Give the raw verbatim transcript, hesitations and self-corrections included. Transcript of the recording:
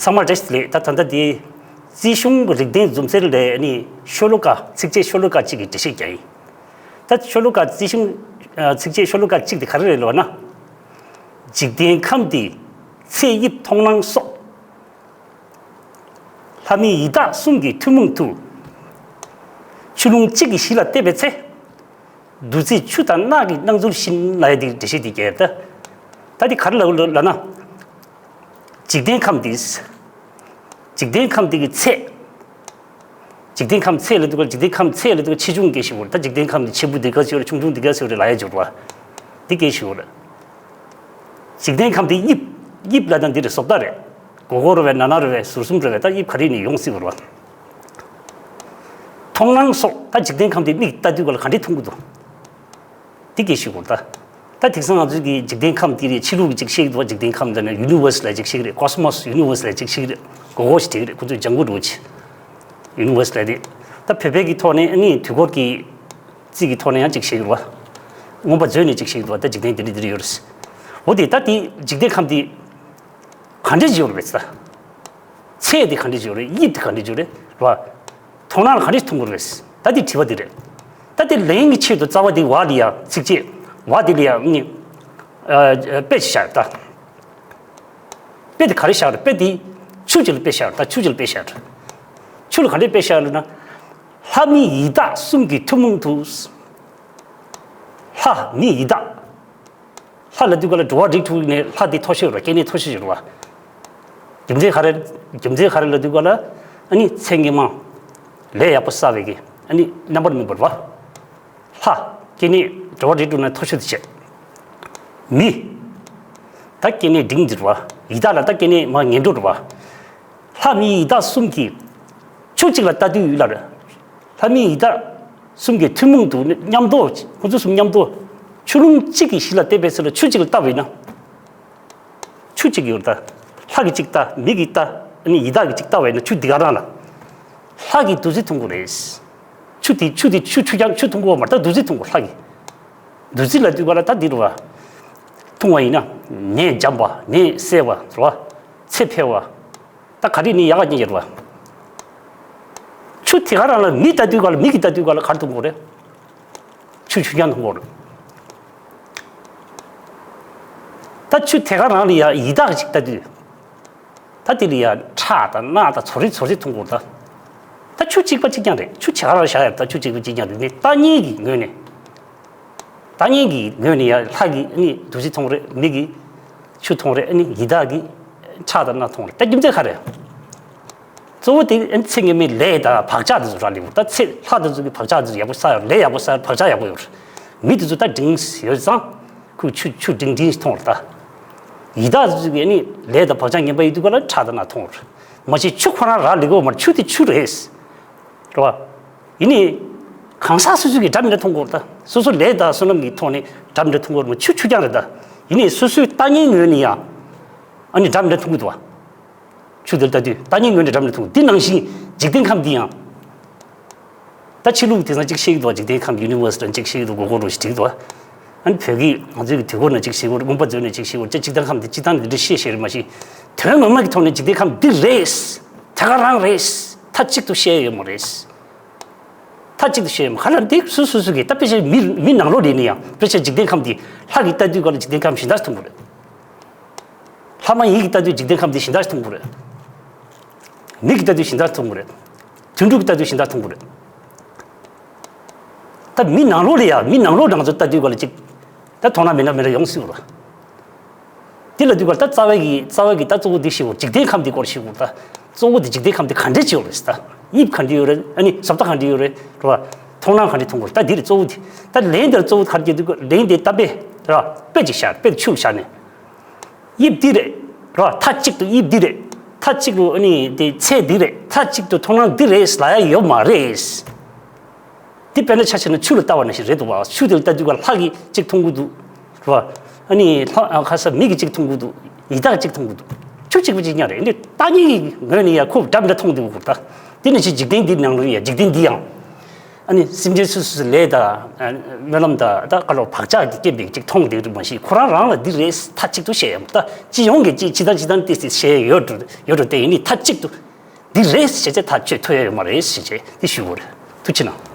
ཚང་མར་བཀྲ་ཤིས་བདེ་ལེགས། ད་ད་ལྟ་འདི་རྩིས་གཞུང་རིག་ལྡན་འཛོམས་སའི་ལས་ནི་ཤོ་ལོ་ཀ་ཚིགས་བཅད་ཤོ་ལོ་ཀ་གཅིག་གི་འགྲེལ་བཤད་རྒྱག་ཡིན། ད་ཤོ་ལོ་ཀ་རྩིས་གཞུང་ཚིགས་བཅད་ཤོ་ལོ་ཀ་གཅིག་དེ་ག་རེ་རེད་ལབ་ན། འཇིག་རྟེན་ཁམས་འདི་ཚེ་དབྱིབས་མཐོང་སྣང་སོགས། ལྷ་མི་ཡི་དྭགས་གསུམ་གྱི་ཐུན་མོང་དུ། ཆུ་ཀླུང་གཅིག་གི་གཞི་ལ་བལྟས་པའི་ཚེ། བདུད་རྩི་ཆུ་དང་སྣག་གི་སྣང་ཚུལ་བཞིན་ལ་ཡ་དེ་འགྲེལ་བཤད་དེ་རྒྱབ་ད། ད་དེ་ག་རེ་ལབ་ལབ་ན། འཇིག་རྟེན་ཁམས་འདི། འཇིག་རྟེན་ཁམས་འདི་གི་ཚད། འཇིག་རྟེན་ཁམས་ཚད་ལ་འདུག་ག་འཇིག་རྟེན་ཁམས་ཚད་ལ་འདུག་ག་ཆེ་ཆུང་སྐད་ཞུ་བར་ད་འཇིག་རྟེན་ཁམས་འདི་ཆེན་པོ་འདི་ག་ཞུ་བར་ཆུང་ཆུང་འདི་ག་ཞུ་བར་ལ་ཡ་འབྱོར་བ། འདི་སྐད་ཞུ་བར། འཇིག་རྟེན་ཁམས་འདི་དབྱིབས། དབྱིབས་ལ་ད་འདི་རེད་བཟོ་ལྟ་རེད། སྒོར་སྒོར་རེད་བས་ན་ན་རེད་བས་ཟུར་གསུམ་རེད་བས་ད་དབྱིབས་ག་རེ་ནས་ཡོང་སྲིད་བར་བ། མཐོང་སྣང་སོགས་ད་འཇིག་རྟེན་ཁམས་འདི་མིག་ལྟ་དུས་ག་ལ་ག་འདྲས་མཐོང་གི་འདུག་འདི་སྐད་ཞུ་དགོས་ད། ད་དེང་སང་ང་ཚོའི་གི་འཇིག་རྟེན་ཁམས་འདི་རེད་ཕྱི་ལུགས་ཀྱི་ཅིག་བཤད་ཀྱི་འདུག་འཇིག་རྟེན་ཁམས་འདི་ནི་ཡུ་ནི་ཝར་སི་ལ་ཅིག་བཤད་ཀྱི་རེད། ཀོ་སི་མོ་སི་ཡུ་ནི་ཝར་སི་ལ་ཅིག་བཤད་ཀྱི་རེད། གོ་གོ་ཞིག་བྲིས་ཀྱི་རེད། ཁོ་ཚོས་ལྗང་གུ་འདྲ་བོ་ཅིག་ཡུ་ནི་ཝར་སི་ལ་དེ། ད་བོད་པའི་གི་ཐོག་ནས་ཨ་ནི་དུས་འཁོར་གྱི་རྩིས་ཀྱི་ཐོག་ནས་ཡང་ཅིག་བཤད་ཀྱི་རེད་བ། མངོན་པ་མཛོད་ནས་ཅིག་བཤད་ཀྱི་འདུག་ད་འཇིག་རྟེན་འདི་འདྲ་འདི་འདྲ་ཡོད་རེད། འོ་དེ་ད་དེ་འཇིག་རྟེན་ཁམས་འདི་ག་འདྲས་ཡོད་རེད་ད། ཚད་དེ་ག་འདྲས་ཡོད་རེད། དབྱིབས་དེ་ག་འདྲས་ཡོད་རེད་བ། མཐོང་སྣང་ལ་ག་འདྲས་མཐོང་དགོས་རེད། ད་དེ་དྲི་བ་དེ་རེད། ད་དེ་ལན་གྱི་ཆེད་དུ་རྩ་བ་དེ་བ་ལ་ཡ་ཚིགས་བཅད་བ་དེ་ལ་ཡ་ནི་ཨ་དཔེ་ཅིག་བཞག་ད། དཔེ་དེ་ག་རེ་བཞག་རེད། དཔེ་དེ་ཆུ་ཅིག་ལ་དཔེ་བཞག་རེད། ད་ཆུ་ཅིག་ལ་དཔེ་བཞག་རེད། ཆུ་ལ་ག་འདྲས་དཔེ་བཞག་རེད་ན། ལྷ་མི་ཡི་དྭགས་གསུམ་གྱི་ཐུན་མོང་དུ། ལྷ་མི་ཡི་དྭགས། ལྷ་ལ་དུས་ག་ལ་འགྲོ་བ་རིགས་དྲུག་ནས་ལྷ་དེ་མཐོ་ཤོས་རེད། སྐྱེ་གནས་མཐོ་ཤོས་ཤིག་རེད་བ། རྒྱུ་མཚན་ག་རེ། རྒྱུ་མཚན་ག་རེ་ལ་དུས་ག་ལ། ཨ་ནི་ཚེ་སྔོན་མ་ལས་ཡག་པོ་བསགས་པའི་གི་ཨ་ནི་རྣམ་པར་སྨིན་པ་རེད་བ། ལྷ་སྐྱེ་གནས་འགྲོ་བ་རིགས་དྲུག་ནས་མཐོ་ཤོས་དེ་བྱས། མི། ད་སྐྱེ་གནས་འབྲིང་འདི་རེད་བ། ཡི་དྭགས་ལ་ད་སྐྱེ་གནས་མ་ངན་འགྲོ་རེད་བ། ལྷ་མི་ཡི་དྭགས་གསུམ་གྱིས་ཆུ་གཅིག་ལ་ལྟ་དུས་ཡུལ་ལ་རེད། ལྷ་མི་ཡི་དྭགས་གསུམ་གྱི་ཐུན་མོང་དུ་མཉམ་དུ་ཁོ་ཚོ་གསུམ་མཉམ་དུ་ཆུ་ཀླུང་གཅིག་གི་གཞི་ལ་བལྟས་པའི་ཚེ་ལ་ཆུ་གཅིག་ལ་ལྟ་བས་ན། ཆུ་གཅིག་ཡོད་ད། ལྷ་གིས་གཅིག་ལྟ། མི་གིས་ལྟ། ཨ་ནི་ཡི་དྭགས་ཀྱིས་གཅིག་ལྟ་བས་ན་ཆུ་འདི་ག་རང་ལ། ལྷ་གིས་བདུད་རྩི་འཐུང་དགོས་རེད། ཆུ་དེ་ཆུ་དེ་ཆུ་ཆུ་རྐྱང་ཆུ་འཐུང་དགོས་མ་རེད། ད་བདུད་རྩི་འཐུང་དགོས་ལྷ་གིས། བདུད་རྩི་ལ་དུས་ག་ལ་ད་འདི་རུ་བ། འཐུང་བ་ཡིན་ན་ནད་འཇམ་པ་ནད་སེལ་བ་རུ་བ། ཚེ་འཕེལ་བ། ད་ག་རེ་ནི་ཡག་ག་ཉེ་ཡོད་བ། ཆུ་དེ་ག་རང་ལ་མི་ལྟ་དུས་ག་ལ་མི་གིས་ལྟ་དུས་ག་ལ་ག་རེ་འཐུང་དགོས་རེད། ཆུ་ཆུ་རྐྱང་འཐུང་དགོས་རེད། ད་ཆུ་དེ་ག་རང་ལ་ཡ་ཡི་དྭགས་ཅིག་ལྟ་དུས། ད་དེ་ལ་ཡ་ཁྲག་དང་རྣག་དང་ཚོ་རེ་ཚོ་རེ་འཐུང་དགོས་རེད་ད། ད་ཆུ་གཅིག་པ་གཅིག་རྐྱང་རེད། ཆུ་དེ་ག་རང་བཞག་ཡ་ད་ཆུ་གཅིག་པ་གཅིག་རྐྱང་རེད། ནི་ལྟ་ཉན་གྱི་ངོས་ནས། ལྟ་ཉན་གྱི་ངོས་ནས་ཡ་ལྷ་གིས་ནི་བདུད་རྩི་འཐུང་རེད། མི་གིས་ཆུ་འཐུང་རེད། ཨ་ནི་ཡི་དྭགས་ཀྱིས་ཁྲག་དང་རྣག་འཐུང་རེད། ད་རྒྱུ་མཚན་ག་རེ། གཙོ་བོ་དེ་ཨ་ནི་ཚེ་སྔོན་མའི་ལས་དང་བག་ཆགས་དེ་ཚོ་རག་ལས་པ། ད་ཚེ་ལྷ་དེ་ཚོ་གི་བག་ཆགས་དེ་ཚོ་ཡག་པོ་བསགས་ཡོད། ལས་ཡག་པོ་བསགས་ཡོད། བག་ཆགས་ཡག་པོ་ཡོད་རེད། མི་དེ་ཚོ་ད་འབྲིང་ཡོད་ཙང་ཁོས་ཆུ་ཆུ་འབྲིང་འབྲིང་ཞིག་འཐུང་རེད་ད། ཡི་དྭགས་ཚོ་གི་ཨ་ནི་ལས་དང་བག་ཆགས་ངན་པ་ཡོད་དུས་ག་ལ་ཁྲག་དང་རྣག་འཐུང་རེད། མ་གཞི་ཆུ་ཁོ་རང་རག་ལས་ཀྱི་ཡོད་མ་རེད། ཆུ་དེ་ཆུ་རེད། རེད་བ། ཡིན་ནའི། གང་ཟག་སོ་སོ་གིས་འདྲ་མི་འདྲ་མཐོང་གི་ཡོད་རེད་ད། སོ་སོ་ལས་དང་བསོད་ནམས་ཀྱི་ཐོག་ནས་འདྲ་མི་འདྲ་མཐོང་གི་ཡོད་རེད་མ། ཆུ་ཆུ་རྐྱང་རེད་ད། ཡིན་ནའི་སོ་སོའི་ལྟ་ཉན་ངོས་ནས་ཡང་། ཨ་ནི་འདྲ་མི་འདྲ་མཐོང་གི་འདུག་བ། ཆུ་དེ་ལ་ལྟ་དུས་ལྟ་ཉན་ངོས་ནས་འདྲ་མི་འདྲ་མཐོང་གི། འདི་ནང་བཞིན་འཇིག་རྟེན་ཁམས་འདི་ཡང་། ད་ཕྱི་ལུགས་དེང་སང་གཅིག་བཤད་ཀྱི་འདུག་འཇིག་རྟེན་ཁམས་ཡུ་ནི་ཝར་སི་ལ་གཅིག་བཤད་ཀྱི་འདུག་གོ་གོ་རུ་ཞིག་བྲིས་འདུག་ཨ་ནི་བོད་ཀྱི་ང་ཚོའི་གི་དུས་འཁོར་ནང་གཅིག་བཤད་གོ་རེད། མངོན་པ་མཛོད་ནས་གཅིག་བཤད་གོ་རེད། ཅིག་འཇིག་རྟེན་ཁམས་འདི་སྤྱིར་བཏང་འདི་འདྲ་བཤད་བཤད་རེད་མ་གཞི། དོན་ངོ་མ་གི་ཐོག་ནས་འཇིག་རྟེན་ཁམས་འདི་རེད། དེ་ག་རང་རེད། མཐའ་གཅིག་ཏུ་བཤད་ཡོད་མ་རེད། མཐའ་གཅིག་ཏུ་བཤད་ཡོད་མ་ག་ལ་འདི་སུ་སུ་སུ་གི་ད་དཔེ་ཆ་མི་མི་ནང་ལོགས་རེད་ནི་ཡང་དཔེ་ཆ་འཇིག་རྟེན་ཁམས་འདི་ལྷ་གི་ལྟ་དུས་ག་ལ་འཇིག་རྟེན་ཁམས་གཞན་དག་མཐོང་གི་རེད། ལྷ་མ་ཡིན་གྱི་ལྟ་དུས་འཇིག་རྟེན་ཁམས་འདི་གཞན་དག་མཐོང་གི་རེད། མི་གི་ལྟ་དུས་གཞན་དག་མཐོང་གི་རེད། དུད་འགྲོ་གི་ལྟ་དུས་གཞན་དག་མཐོང་གི་རེད། ད་མི་ནང་ལོགས་ལ་ཡ་མི་ནང་ལོགས་ནང་ཚོ་ལྟ་དུས་ག་ལ་ཅིག་ད་མཐོང་ན་མེད་ན་མེད་ན་ཡོང་སྲིད་པ་རེད། དེ་ལ་དུས་ག་ལ་ད་རྩ་བའི་གི་རྩ་བའི་གི་ད་གཙོ་བོ་འདི་ཤེས་དགོས། འཇིག་རྟེན་ཁམས་འདི་སྐོར་ཤེས་དགོས། ད་གཙོ་བོ་འདི་འཇིག་རྟེན་ཁམས་འདི་ག་འདྲས་ཅིག་ཡོད་རེད། ད་དབྱིབས་ག་འདྲས་ཡོད་རེད། ཨ་ནི་བཟོ་ལྟ་ག་འདྲས་ཡོད་རེད། རེད་བ། མཐོང་སྣང་ག་འདྲས་མཐོང་དགོས། ད་འདི་རེད་གཙོ་བོ་འདི། ད་ལན་འདིར་གཙོ་བོ་ག་རེ་བརྒྱབ་འདུག་ལན་འདི་ད་དཔེ་རེད་བ། དཔེ་ཅིག་བཞག་དཔེ་ཆུ་བཞག་ནས། དབྱིབས་འདི་རེད། རོ། མཐའ་གཅིག་ཏུ་དབྱིབས་འདི་རེད། མཐའ་གཅིག་ཏུ་ཨ་ནི་དེ་ཚད་འདི་རེད། མཐའ་གཅིག་ཏུ་མཐོང་སྣང་འདི་རེད་ལབ་ཡ་ཡོད་མ་རེད། འདི་དཔེར་ན་ཆ་བཞག་ན་ཆུ་ལ་ལྟ་བ་ནང་བཞིན་རེད་འདུག་བ། ཆུ་དེ་ལ་ལྟ་དུས་ག་ལྷ་གིས་གཅིག་མཐོང་གི་འདུག་རོ། ཨ་ནི་ལྷ་ཨ་ཁ་ས་མི་གིས་གཅིག་མཐོང་གི་འདུག་ཡི་དྭགས་གཅིག་མཐོང་གི་འདུག་ཆུ་གཅིག་པ་གཅིག་རྐྱང་རེད། འདི་ལྟ་ཉན་གྱི་ངོས་ནས་ཡ་ཁོ་འདྲ་མི་འདྲ་མཐོང་འདུག་གོ། ད་འདི་ནང་བཞིན་འཇིག་རྟེན་འདི་ནང་ལོགས་ཡ་འཇིག་རྟེན་འདི་ཡང་། ཨ་ནི་སེམས་ཅན་སོ་སོའི་ལས་དང་། ཨ། སྨོན་ལམ་དང་། ད་ག་ལོ་བག་ཆགས་ཀྱི་སྐྱེ་བའི་ཅིག་མཐོང་བསྡད་འདུག་མ་གཞི་ཁོ་རང་རང་ལ་འདི་རེད་མཐའ་གཅིག་ཏུ་བཤད་ཡོང་། ད་སྤྱི་ཡོངས་ཀྱི་ཅིག་ཅི་ལྟར་ཅི་ལྟར་ཏིག་ཏིག་བཤད་ཡོད་འགྲོ་ཡོད་འགྲོ་དེ་ཡིན་ནི་མཐའ་གཅིག་ཏུ་འདི་རེད་ཞེས་བྱས་ཐག་གཅོད་ཐུབ་ཡ་ཡོད་མ་རེད་ཞེས་བྱས་འདི་ཞུ་དགོས་རེད། ཐུགས་རྗེ་གནང་།